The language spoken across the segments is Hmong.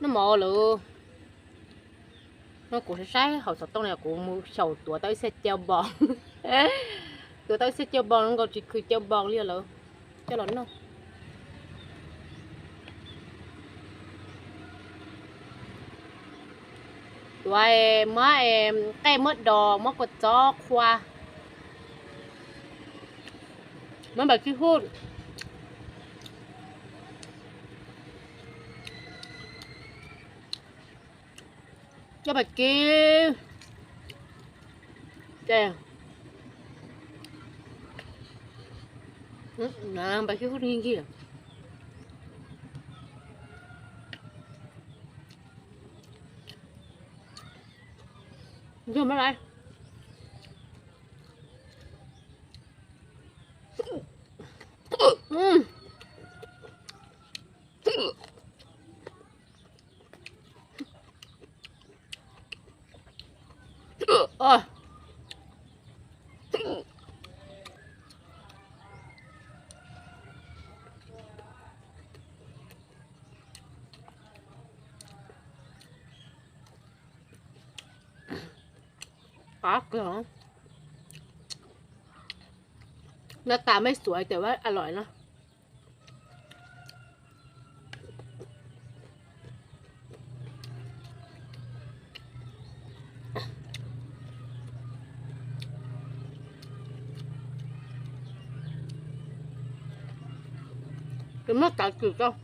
Noj mov lawm. No kuv saib saib hauv xov tooj no kuv mus xyaum tuav tau ib xya cau npo. Tuav tau ib xya cau npo no nkaus tsis khwv cau npo li lawm. Coj los noj. Tuav muab qej muab dos muab kua txob qhua. Muab npam kib hub. Coj npam kib. Npam kib hub nkig. Nrog mab lais. Qab kawg. Noj tas mej xuav tias a lom no. Tus muab tawv kws rau.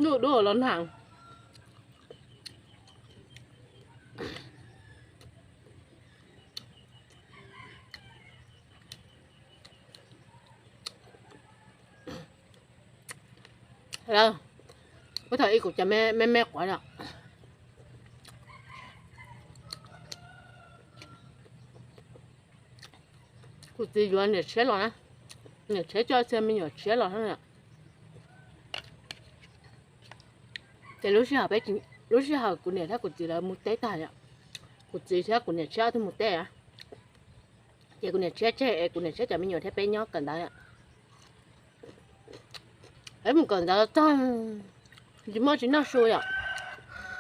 Ntuj dub los nag. Ub thaum ib kuv cov me me quav no. Kuv txiv yuav niam tshiab los na, niam tshiab coj txhia me nyuam tshiab los na. Ces lub sij hawm, lub sij hawm kuv niam thiab kuv txiv lawv mus teb tag, kuv txiv thiab kuv niam tshiab ob tug mus teb, ces kuv niam tshiab tseg es kuv niam tshiab cov me nyuam thiab peb nyob kawm ntawv. Peb mus kawm ntawv tag, tsis muaj tsis noj su yom.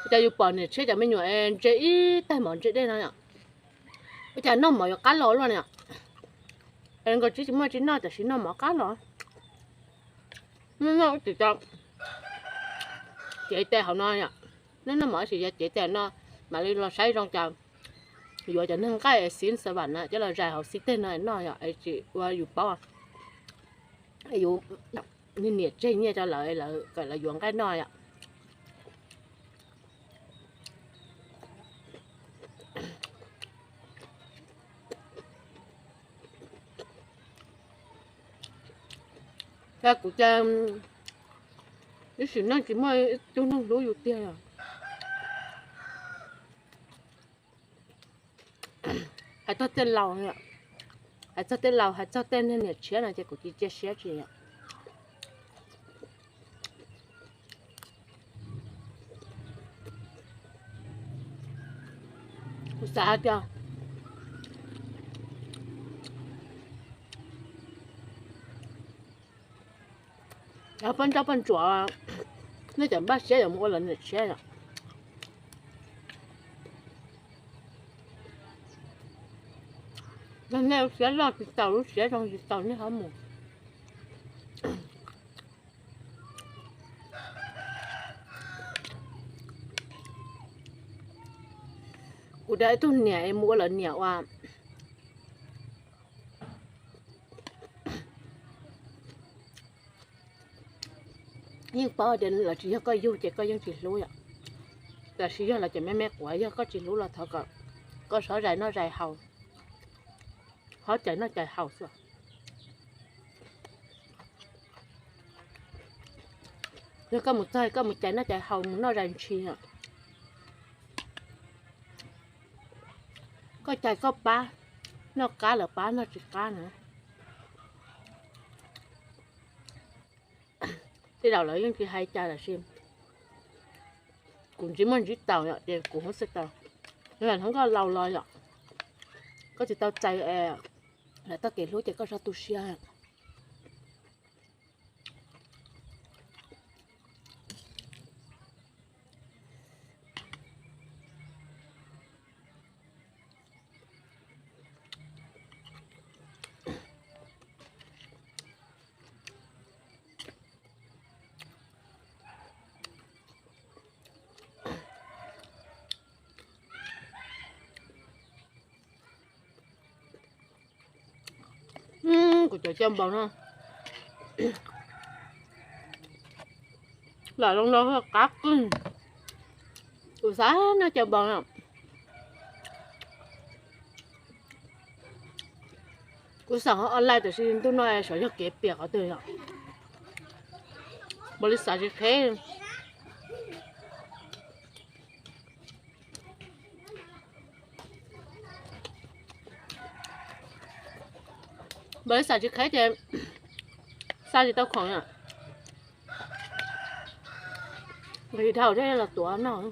Ua cas yus pom niam tshiab cov me nyuam ntse ib taig mov ntse dej no yom. Ua cas noj mov yuav qab los luaj na yom. Nkawd tsis muaj tsis noj, tam sim noj mov qab los. Noj ib tsis tau, cev tes hauv no yom. Noj noj mov ib tsis yog cev tes no, mam li los saib zoo cas yuav cov neeg nqaij xib xav vam na coj los zais hauv xib teg no noj yom, es tsis ua yus paub. Yus niam tseg nyiaj rau lawv, lawv kom lawv yuav nqaij noj yom. Cas kuv cas ib sim neej tsis muaj ib tug neeg hlub yus tiag. Hais txog tej laus, hais txog tej laus, hais txog tej niag niam tshiab no ces kuv tsis cia siab tsis. Kuv xav hais tias poj nrauj poj ntsuam, nej cov npaj siab yuav mus ua lawv niam tshiab yom. Yog nej lub siab loj tsis tau, lub siab zoo tsis tau nej ho mus. Kuv dag ib tug niam es mus ua lawv niam ua. Yeej paub tias lawv tsis yog koj yug ces koj yeej tsis hlub yom. Tab sis yog lawv cov me me quav, yog koj tsis hlub los thov kom koj sov zais noj zais haus, hov cais noj cais haus xwb. Yog koj mus txog koj mus cais noj cais haus, mus noj zais ntshis, koj cais koj pab, noj qab lawv pab, noj tsis qab na. Tej zaum lawv yeej tsis hais cas, tab sis kuv ntsib muaj ntsib tau yom, ces kuv hnub xwb tau. Yog hnub koj laus los yom, koj tsis tau txais lawv txoj kev hlub ces koj txhob tu siab. Kuv cov cau npaum no lam zoo no qab kawg. Kuv xav noj cau npaum no. Kuv xav online tab sis ntuj no xyov yog kev piam qhov twg yom. Npaum li xav tsis qheb. Npaum li xav tsis qheb ces xa tsis tau khoom na. Nqhis dhau thiab los tuav noj.